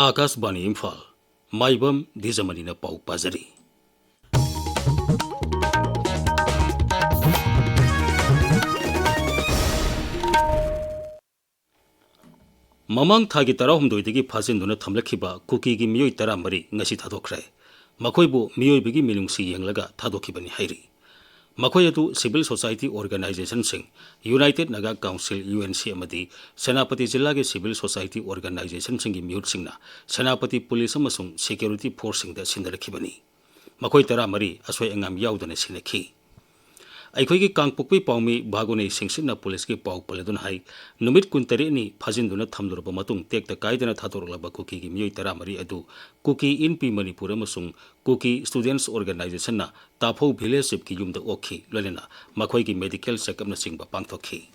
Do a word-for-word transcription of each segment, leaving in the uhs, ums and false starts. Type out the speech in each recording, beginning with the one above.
ꯑꯥꯀꯥꯁꯕꯥꯅꯤ ꯏꯝꯐꯥꯜ, ꯃꯥꯏꯕꯝ ꯗꯤꯖꯃꯅꯤꯅ ꯄꯥꯎ ꯄꯥꯖꯔꯤ꯫ ꯃꯃꯥꯡ ꯊꯥꯒꯤ ꯇꯔꯥꯍꯨꯝꯗꯣꯏꯗꯒꯤ ꯐꯥꯖꯤꯟꯗꯨꯅ ꯊꯝꯂꯛꯈꯤꯕ ꯀꯨꯀꯤꯒꯤ ꯃꯤꯑꯣꯏ ꯇꯔꯥꯃꯔꯤ ꯉꯁꯤ ꯊꯥꯗꯣꯛꯈ꯭ꯔꯦ꯫ ꯃꯈꯣꯏꯕꯨ ꯃꯤꯑꯣꯏꯕꯒꯤ ꯃꯤꯅꯨꯡꯁꯤ ꯌꯦꯡꯂꯒ ꯊꯥꯗꯣꯛꯈꯤꯕꯅꯤ ꯍꯥꯏꯔꯤ꯫ ꯃꯈꯣꯏ ꯑꯗꯨ civil society organizationꯁꯤꯡ, United Naga Council, UNC, ꯑꯃꯗꯤ ꯁꯦꯅꯥꯄꯇꯤ ꯖꯤꯂꯥꯒꯤ civil society organizationꯁꯤꯡꯒꯤ ꯃꯤꯍꯨꯠꯁꯤꯡꯅ ꯁꯦꯅꯥꯄꯇꯤ ꯄꯨꯂꯤꯁ ꯑꯃꯁꯨꯡ security forceꯁꯤꯡꯗ ꯁꯤꯟꯅꯔꯛꯈꯤꯕꯅꯤ꯫ ꯃꯈꯣꯏ ꯇꯔꯥꯃꯔꯤ ꯑꯁꯣꯏ ꯑꯉꯥꯝ ꯌꯥꯎꯗꯅ ꯁꯤꯟꯅꯈꯤ꯫ ꯑꯩꯈꯣꯏꯒꯤ ꯀꯥꯡꯄꯣꯛꯄꯤ ꯄꯥꯎꯃꯤ ꯚꯥꯒꯨꯅꯤ ꯁꯤꯡꯁꯤꯠꯅ ꯄꯨꯂꯤꯁꯀꯤ ꯄꯥꯎ ꯄꯜꯂꯗꯨꯅ ꯍꯥꯏ, ꯅꯨꯃꯤꯠ ꯀꯨꯟꯇꯔꯦꯠꯅꯤ ꯐꯥꯖꯤꯟꯗꯨꯅ ꯊꯝꯂꯨꯔꯕ ꯃꯇꯨꯡ ꯇꯦꯛꯇ ꯀꯥꯏꯗꯅ ꯊꯥꯗꯣꯔꯛꯂꯕ ꯀꯨꯀꯤꯒꯤ ꯃꯤꯑꯣꯏ ꯇꯔꯥꯃꯔꯤ ꯑꯗꯨ ꯀꯨꯀꯤ ꯏꯟ ꯄꯤ ꯃꯅꯤꯄꯨꯔ ꯑꯃꯁꯨꯡ ꯀꯨꯀꯤ Students Organizationꯅ ꯇꯥꯐꯧ village chiefꯀꯤ ꯌꯨꯝꯗ ꯑꯣꯛꯈꯤ, ꯂꯣꯏꯅꯅ ꯃꯈꯣꯏꯒꯤ medical check-upꯅꯆꯤꯡꯕ ꯄꯥꯡꯊꯣꯛꯈꯤ꯫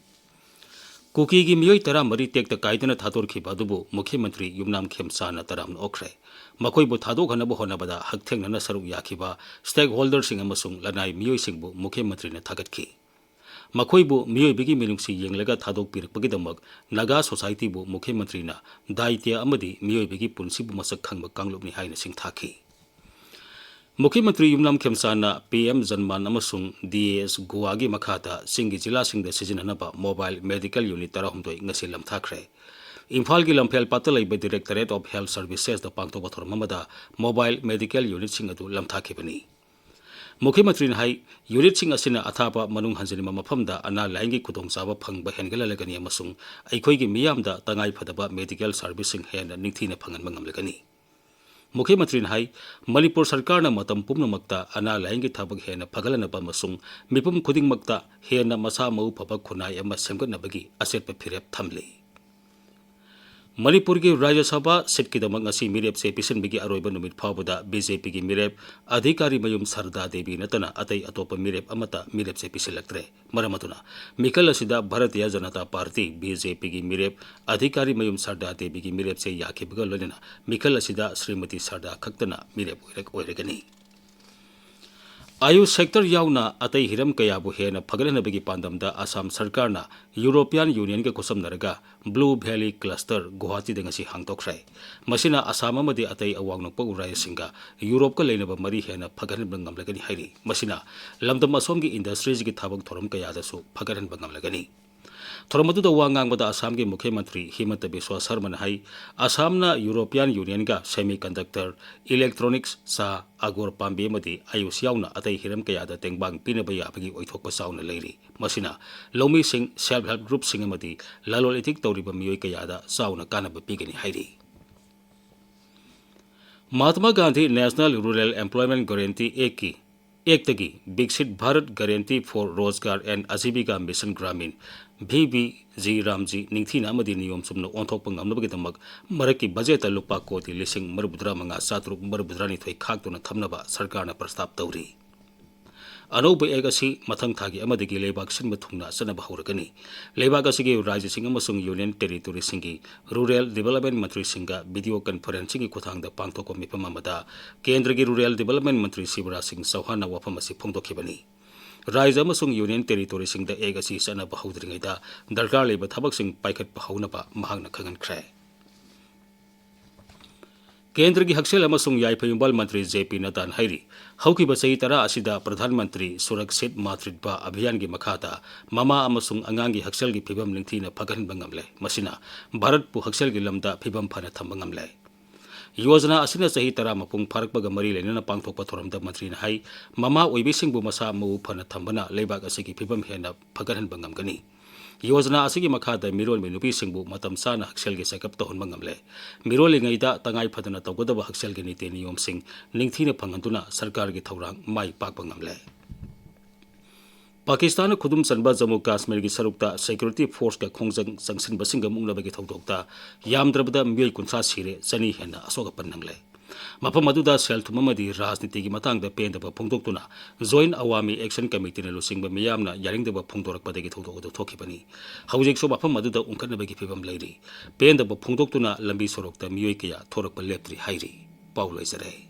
ꯀꯨꯀꯤꯒꯤ ꯃꯤꯑꯣꯏ ꯇꯔꯥꯃꯔꯤ ꯇꯦꯛꯇ ꯀꯥꯏꯗꯅ ꯊꯥꯗꯣꯔꯛꯈꯤꯕ ꯑꯗꯨꯕꯨ ꯃꯨꯈ꯭ꯌ ꯃꯟꯇ꯭ꯔꯤ ꯌꯨꯝꯅꯥꯝ ꯈꯦꯝꯆꯥꯟꯅ ꯇꯔꯥꯝꯅ ꯑꯣꯛꯈ꯭ꯔꯦ꯫ ꯃꯈꯣꯏꯕꯨ ꯊꯥꯗꯣꯛꯍꯟꯅꯕ ꯍꯣꯠꯅꯕꯗ ꯍꯛꯊꯦꯡꯅꯅ ꯁꯔꯨꯛ ꯌꯥꯈꯤꯕ stakeholderꯁꯤꯡ ꯑꯃꯁꯨꯡ ꯂꯅꯥꯏ ꯃꯤꯑꯣꯏꯁꯤꯡꯕꯨ ꯃꯨꯈ꯭ꯌ ꯃꯟꯇ꯭ꯔꯤꯅ ꯊꯥꯒꯠꯈꯤ꯫ ꯃꯈꯣꯏꯕꯨ ꯃꯤꯑꯣꯏꯕꯒꯤ ꯃꯤꯅꯨꯡꯁꯤ ꯌꯦꯡꯂꯒ ꯊꯥꯗꯣꯛꯄꯤꯔꯛꯄꯒꯤꯗꯃꯛ ꯅꯥꯒꯥ societyꯕꯨ ꯃꯨꯈ꯭ꯌ ꯃꯟꯇ꯭ꯔꯤꯅ ꯗꯥꯏꯇ꯭ꯌ ꯑꯃꯗꯤ ꯃꯤꯑꯣꯏꯕꯒꯤ ꯄꯨꯟꯁꯤꯕꯨ ꯃꯁꯛ ꯈꯪꯕ ꯀꯥꯡꯂꯨꯞꯅꯤ ꯍꯥꯏꯅ ꯁꯤꯡꯊꯥꯈꯤ꯫ ꯃꯨꯈ꯭ꯌ ꯃꯟꯇ꯭ꯔꯤ ꯌꯨꯝꯅꯥꯝ ꯈꯦꯝꯆꯥꯟꯅ ꯄꯤ ꯑꯦꯝ ꯖꯟꯃꯥꯟ ꯑꯃꯁꯨꯡ ꯗꯤ ꯑꯦ ꯑꯦꯁ ꯒꯣꯋꯥꯒꯤ ꯃꯈꯥꯗ ꯆꯤꯡꯒꯤ ꯖꯤꯂꯥꯁꯤꯡꯗ ꯁꯤꯖꯤꯟꯅꯅꯕ mobile medical unit ꯇꯔꯥꯍꯨꯝꯗꯣꯏ ꯉꯁꯤ ꯂꯝꯊꯥꯈ꯭ꯔꯦ꯫ ꯏꯝꯐꯥꯜꯒꯤ ꯂꯝꯐꯦꯜ ꯄꯥꯠꯇ ꯂꯩꯕ Directorate of Health Servicesꯇ ꯄꯥꯡꯊꯣꯛꯄ ꯊꯧꯔꯝ ꯑꯃꯗ mobile medical unitꯁꯤꯡ ꯑꯗꯨ ꯂꯝꯊꯥꯈꯤꯕꯅꯤ꯫ ꯃꯨꯈ꯭ꯌ ꯃꯟꯇ꯭ꯔꯤꯅ ꯍꯥꯏ, unitꯁꯤꯡ ꯑꯁꯤꯅ ꯑꯊꯥꯞꯄ ꯃꯅꯨꯡ ꯍꯟꯖꯤꯟꯕ ꯃꯐꯝꯗ ꯑꯅꯥ ꯂꯥꯌꯦꯡꯒꯤ ꯈꯨꯗꯣꯡꯆꯥꯕ ꯐꯪꯕ ꯍꯦꯟꯒꯠꯍꯜꯂꯒꯅꯤ ꯑꯃꯁꯨꯡ ꯑꯩꯈꯣꯏꯒꯤ ꯃꯤꯌꯥꯝꯗ ꯇꯉꯥꯏ ꯐꯗꯕ medical serviceꯁꯤꯡ ꯍꯦꯟꯅ ꯅꯤꯡꯊꯤꯅ ꯐꯪꯍꯟꯕ ꯉꯝꯂꯒꯅꯤ꯫ ꯃꯨꯈ꯭ꯌ ꯃꯟꯇ꯭ꯔꯤꯅ ꯍꯥꯏ, ꯃꯅꯤꯄꯨꯔ ꯁꯔꯀꯥꯔꯅ ꯃꯇꯝ ꯄꯨꯝꯅꯃꯛꯇ ꯑꯅꯥ ꯂꯥꯌꯦꯡꯒꯤ ꯊꯕꯛ ꯍꯦꯟꯅ ꯐꯒꯠꯍꯟꯅꯕ ꯑꯃꯁꯨꯡ ꯃꯤꯄꯨꯝ ꯈꯨꯗꯤꯡꯃꯛꯇ ꯍꯦꯟꯅ ꯃꯁꯥ ꯃꯎ ꯐꯕ ꯈꯨꯟꯅꯥꯏ ꯑꯃ ꯁꯦꯝꯒꯠꯅꯕꯒꯤ ꯑꯆꯦꯠꯄ ꯐꯤꯔꯦꯞ ꯊꯝꯂꯤ꯫ ꯃꯅꯤꯄꯨꯔꯒꯤ ꯔꯥꯖ꯭ꯌ ꯁꯚꯥ seatꯀꯤꯗꯃꯛ ꯉꯁꯤ ꯃꯤꯔꯦꯞꯆꯦ ꯄꯤꯁꯤꯟꯕꯒꯤ ꯑꯔꯣꯏꯕ ꯅꯨꯃꯤꯠ ꯐꯥꯎꯕꯗ BJPꯒꯤ ꯃꯤꯔꯦꯞ ꯑꯙꯤꯀꯥꯔꯤ ꯃꯌꯨꯝ ꯁꯔꯗꯥ ꯗꯦꯕꯤ ꯅꯠꯇꯅ ꯑꯇꯩ ꯑꯇꯣꯞꯄ ꯃꯤꯔꯦꯞ ꯑꯃꯠꯇ ꯃꯤꯔꯦꯞꯆꯦ ꯄꯤꯁꯤꯜꯂꯛꯇ꯭ꯔꯦ꯫ ꯃꯔꯝ ꯑꯗꯨꯅ ꯃꯤꯈꯜ ꯑꯁꯤꯗ ꯚꯥꯔꯇꯤꯌ ꯖꯅꯇꯥ ꯄꯥꯔꯇꯤ, BJPꯒꯤ ꯃꯤꯔꯦꯞ ꯑꯙꯤꯀꯥꯔꯤ ꯃꯌꯨꯝ ꯁꯔꯗꯥ ꯗꯦꯕꯤꯒꯤ ꯃꯤꯔꯦꯞꯆꯦ ꯌꯥꯈꯤꯕꯒ ꯂꯣꯏꯅꯅ ꯃꯤꯈꯜ ꯑꯁꯤꯗ ꯁ꯭ꯔꯤꯃꯇꯤ ꯁꯔꯗꯥ ꯈꯛꯇꯅ ꯃꯤꯔꯦꯞ ꯑꯣꯏꯔꯛ-, ꯑꯣꯏꯔꯒꯅꯤ꯫ ꯑꯌꯨꯁ ꯁꯦꯛꯇꯔ ꯌꯥꯎꯅ ꯑꯇꯩ ꯍꯤꯔꯝ ꯀꯌꯥꯕꯨ ꯍꯦꯟꯅ ꯐꯒꯠꯍꯟꯅꯕꯒꯤ ꯄꯥꯟꯗꯝꯗ ꯑꯁꯥꯝ ꯁꯔꯀꯥꯔꯅ ꯌꯨꯔꯣꯄꯤꯌꯥꯟ ꯌꯨꯅꯤꯌꯟꯒ ꯈꯨꯠꯁꯝꯅꯔꯒ ꯕ꯭ꯂꯨ ꯚꯦꯂꯤ ꯀ꯭ꯂꯁꯇꯔ ꯒꯨꯋꯥꯍꯥꯇꯤꯗ ꯉꯁꯤ ꯍꯥꯡꯗꯣꯛꯈ꯭ꯔꯦ꯫ ꯃꯁꯤꯅ ꯑꯁꯥꯝ ꯑꯃꯗꯤ ꯑꯇꯩ ꯑꯋꯥꯡ ꯅꯣꯡꯄꯣꯛ ꯔꯥꯖ꯭ꯌꯁꯤꯡꯒ ꯌꯨꯔꯣꯞꯀ ꯂꯩꯅꯕ ꯃꯔꯤ ꯍꯦꯟꯅ ꯐꯒꯠꯍꯟꯕ ꯉꯝꯂꯒꯅꯤ ꯍꯥꯏꯔꯤ꯫ ꯃꯁꯤꯅ ꯂꯝꯗꯝ ꯑꯁꯣꯝꯒꯤ ꯏꯟꯗꯁꯇ꯭ꯔꯤꯁꯤꯒꯤ ꯊꯕꯛ ꯊꯧꯔꯝ ꯀꯌꯥꯗꯁꯨ ꯐꯒꯠꯍꯟꯕ ꯉꯝꯂꯒꯅꯤ꯫ ꯊꯧꯔꯝ ꯑꯗꯨꯗ ꯋꯥ ꯉꯥꯡꯕꯗ ꯑꯁꯥꯝꯒꯤ ꯃꯨꯈ꯭ꯌ ꯃꯟꯇ꯭ꯔꯤ ꯍꯤꯃꯟꯇ ꯕꯤꯁ꯭ꯋ ꯁꯔꯃꯅ ꯍꯥꯏ, ꯑꯁꯥꯝꯅ ꯌꯨꯔꯣꯄꯤꯌꯥꯟ ꯌꯨꯅꯤꯌꯟꯒ ꯁꯦꯃꯤ ꯀꯟꯗꯛꯇꯔ, ꯏꯂꯦꯛꯇ꯭ꯔꯣꯅꯤꯛꯁ, ꯆꯥ, ꯑꯒꯣꯔ ꯄꯥꯝꯕꯤ ꯑꯃꯗꯤ ꯑꯌꯨꯁ ꯌꯥꯎꯅ ꯑꯇꯩ ꯍꯤꯔꯝ ꯀꯌꯥꯗ ꯇꯦꯡꯕꯥꯡ ꯄꯤꯅꯕ ꯌꯥꯕꯒꯤ ꯑꯣꯏꯊꯣꯛꯄ ꯆꯥꯎꯅ ꯂꯩꯔꯤ꯫ ꯃꯁꯤꯅ ꯂꯧꯃꯤꯁꯤꯡ, ꯁꯦꯜꯐ ꯍꯦꯜꯞ ꯒ꯭ꯔꯨꯞꯁꯤꯡ ꯑꯃꯗꯤ ꯂꯂꯣꯟ ꯏꯇꯤꯛ ꯇꯧꯔꯤꯕ ꯃꯤꯑꯣꯏ ꯀꯌꯥꯗ ꯆꯥꯎꯅ ꯀꯥꯟꯅꯕ ꯄꯤꯒꯅꯤ ꯍꯥꯏꯔꯤ꯫ Mahatma Gandhi national rural employment guarantee ꯑꯦꯛꯀꯤ, ꯑꯦꯛꯇꯒꯤ Viksit Bharat guarantee for Rozgar and Ajeevika mission Gramin, V B G Ramji, ꯅꯤꯡꯊꯤꯅ ꯑꯃꯗꯤ ꯅꯤꯌꯣꯝ ꯆꯨꯝꯅ ꯑꯣꯟꯊꯣꯛꯄ ꯉꯝꯅꯕꯒꯤꯗꯃꯛ ꯃꯔꯛꯀꯤ ꯕꯖꯦꯠꯇ ꯂꯨꯄꯥ ꯀꯣꯇꯤ ꯂꯤꯁꯤꯡ ꯃꯔꯤꯐꯨꯇꯔꯥ ꯃꯉꯥ ꯆꯥꯇ꯭ꯔꯨꯛ ꯃꯔꯤꯐꯨꯇꯔꯥꯅꯤꯊꯣꯏ ꯈꯥꯛꯇꯨꯅ ꯊꯝꯅꯕ ꯁꯔꯀꯥꯔꯅ ꯄ꯭ꯔꯁꯇꯥꯞ ꯇꯧꯔꯤ꯫ ꯑꯅꯧꯕ ꯑꯦꯛ ꯑꯁꯤ ꯃꯊꯪ ꯊꯥꯒꯤ ꯑꯃꯗꯒꯤ ꯂꯩꯕꯥꯛ ꯁꯤꯟꯕ ꯊꯨꯡꯅ ꯆꯠꯅꯕ ꯍꯧꯔꯒꯅꯤ꯫ ꯂꯩꯕꯥꯛ ꯑꯁꯤꯒꯤ ꯔꯥꯖ꯭ꯌꯁꯤꯡ ꯑꯃꯁꯨꯡ ꯌꯨꯅꯤꯌꯟ ꯇꯦꯔꯤꯇꯣꯔꯤꯁꯤꯡꯒꯤ ꯔꯨꯔꯦꯜ ꯗꯤꯕꯦꯂꯞꯃꯦꯟꯠ ꯃꯟꯇ꯭ꯔꯤꯁꯤꯡꯒ ꯚꯤꯗꯤꯑꯣ ꯀꯟꯐꯔꯦꯟꯁꯤꯡꯒꯤ ꯈꯨꯠꯊꯥꯡꯗ ꯄꯥꯡꯊꯣꯛꯄ ꯃꯤꯐꯝ ꯑꯃꯗ ꯀꯦꯟꯗ꯭ꯔꯒꯤ ꯔꯨꯔꯦꯜ ꯗꯤꯕꯦꯂꯞꯃꯦꯟꯠ ꯃꯟꯇ꯭ꯔꯤ ꯁꯤꯕꯔꯥꯖ ꯁꯤꯡ ꯆꯧꯍꯥꯟꯅ ꯋꯥꯐꯝ ꯑꯁꯤ ꯐꯣꯡꯗꯣꯛꯈꯤꯕꯅꯤ꯫ ꯔꯥꯖ꯭ꯌ ꯑꯃꯁꯨꯡ ꯌꯨꯅꯤꯌꯟ ꯇꯦꯔꯤꯇꯣꯔꯤꯁꯤꯡꯗ ꯑꯦꯛ ꯑꯁꯤ ꯆꯠꯅꯕ ꯍꯧꯗ꯭ꯔꯤꯉꯩꯗ ꯗꯔꯀꯥꯔ ꯂꯩꯕ ꯊꯕꯛꯁꯤꯡ ꯄꯥꯏꯈꯠꯄ ꯍꯧꯅꯕ ꯃꯍꯥꯛꯅ ꯈꯪꯍꯟꯈ꯭ꯔꯦ꯫ ꯀꯦꯟꯗ꯭ꯔꯒꯤ ꯍꯛꯁꯦꯜ ꯑꯃꯁꯨꯡ ꯌꯥꯏꯐ ꯌꯨꯝꯕꯥꯜ ꯃꯟꯇ꯭ꯔꯤ ꯖꯦ ꯄꯤ ꯅꯗꯥꯅ ꯍꯥꯏꯔꯤ, ꯍꯧꯈꯤꯕ ꯆꯍꯤ ꯇꯔꯥ ꯑꯁꯤꯗ ꯄ꯭ꯔꯙꯥꯟ ꯃꯟꯇ꯭ꯔꯤ ꯁꯨꯔꯛꯁꯤꯠ ꯃꯥꯇ꯭ꯔꯤꯠꯚ ꯑꯚꯤꯌꯥꯟꯒꯤ ꯃꯈꯥꯗ ꯃꯃꯥ ꯑꯃꯁꯨꯡ ꯑꯉꯥꯡꯒꯤ ꯍꯛꯁꯦꯜꯒꯤ ꯐꯤꯕꯝ ꯅꯤꯡꯊꯤꯅ ꯐꯒꯠꯍꯟꯕ ꯉꯝꯂꯦ꯫ ꯃꯁꯤꯅ ꯚꯥꯔꯠꯄꯨ ꯍꯛꯁꯦꯜꯒꯤ ꯂꯝꯗ ꯐꯤꯕꯝ ꯐꯅ ꯊꯝꯕ ꯉꯝꯂꯦ꯫ ꯌꯣꯖꯅꯥ ꯑꯁꯤꯅ ꯆꯍꯤ ꯇꯔꯥ ꯃꯄꯨꯡ ꯐꯥꯔꯛꯄꯒ ꯃꯔꯤ ꯂꯩꯅꯅ ꯄꯥꯡꯊꯣꯛꯄ ꯊꯧꯔꯝꯗ ꯃꯟꯇ꯭ꯔꯤꯅ ꯍꯥꯏ, ꯃꯃꯥ ꯑꯣꯏꯕꯤꯁꯤꯡꯕꯨ ꯃꯁꯥ ꯃꯎ ꯐꯅ ꯊꯝꯕꯅ ꯂꯩꯕꯥꯛ ꯑꯁꯤꯒꯤ ꯐꯤꯕꯝ ꯍꯦꯟꯅ ꯐꯒꯠꯍꯟꯕ ꯉꯝꯒꯅꯤ꯫ ꯌꯣꯖꯅꯥ ꯑꯁꯤꯒꯤ ꯃꯈꯥꯗ ꯃꯤꯔꯣꯟꯕꯤ ꯅꯨꯄꯤꯁꯤꯡꯕꯨ ꯃꯇꯝ ꯆꯥꯅ ꯍꯛꯁꯦꯜꯒꯤ ꯆꯦꯀꯞ ꯇꯧꯍꯟꯕ ꯉꯝꯂꯦ꯫ ꯃꯤꯔꯣꯜꯂꯤꯉꯩꯗ ꯇꯉꯥꯏ ꯐꯗꯅ ꯇꯧꯒꯗꯕ ꯍꯛꯁꯦꯜꯒꯤ ꯅꯤꯇꯤ ꯅꯤꯌꯣꯝꯁꯤꯡ ꯅꯤꯡꯊꯤꯅ ꯐꯪꯍꯟꯗꯨꯅ ꯁꯔꯀꯥꯔꯒꯤ ꯊꯧꯔꯥꯡ ꯃꯥꯏ ꯄꯥꯛꯄ ꯉꯝꯂꯦ꯫ ꯄꯥꯀꯤꯁꯇꯥꯟꯅ ꯈꯨꯗꯨꯝ ꯆꯟꯕ ꯖꯝꯃꯨ ꯀꯥꯁꯃꯤꯔꯒꯤ ꯁꯔꯨꯛꯇ ꯁꯦꯀ꯭ꯌꯨꯔꯤꯇꯤ ꯐꯣꯔꯁꯀ ꯈꯣꯡꯖꯪ ꯆꯪꯁꯤꯟꯕꯁꯤꯡꯒ ꯃꯨꯛꯅꯕꯒꯤ ꯊꯧꯗꯣꯛꯇ ꯌꯥꯝꯗ꯭ꯔꯕꯗ ꯃꯤꯑꯣꯏ ꯀꯨꯟꯊ꯭ꯔꯥ ꯁꯤꯔꯦ, ꯆꯅꯤ ꯍꯦꯟꯅ ꯑꯁꯣꯛ ꯑꯄꯟ ꯅꯪꯂꯦ꯫ ꯃꯐꯝ ꯑꯗꯨꯗ ꯁꯦꯜ ꯊꯨꯝ ꯑꯃꯗꯤ ꯔꯥꯖꯅꯤꯇꯤꯒꯤ ꯃꯇꯥꯡꯗ ꯄꯦꯟꯗꯕ ꯐꯣꯡꯗꯣꯛꯇꯨꯅ ꯖꯣꯏꯟꯠ ꯑꯋꯥꯃꯤ ꯑꯦꯛꯁꯟ ꯀꯃꯤꯇꯤꯅ ꯂꯨꯆꯤꯡꯕ ꯃꯤꯌꯥꯝꯅ ꯌꯥꯅꯤꯡꯗꯕ ꯐꯣꯡꯗꯣꯔꯛꯄꯗꯒꯤ ꯊꯧꯗꯣꯛ ꯑꯗꯨ ꯊꯣꯛꯈꯤꯕꯅꯤ꯫ ꯍꯧꯖꯤꯛꯁꯨ ꯃꯐꯝ ꯑꯗꯨꯗ ꯎꯪꯈꯠꯅꯕꯒꯤ ꯐꯤꯕꯝ ꯂꯩꯔꯤ꯫ ꯄꯦꯟꯗꯕ ꯐꯣꯡꯗꯣꯛꯇꯨꯅ ꯂꯝꯕꯤ ꯁꯣꯔꯣꯛꯇ ꯃꯤꯑꯣꯏ ꯀꯌꯥ ꯊꯣꯔꯛꯄ ꯂꯦꯞꯇ꯭ꯔꯤ ꯍꯥꯏꯔꯤ꯫ ꯄꯥꯎ ꯂꯣꯏꯖꯔꯦ꯫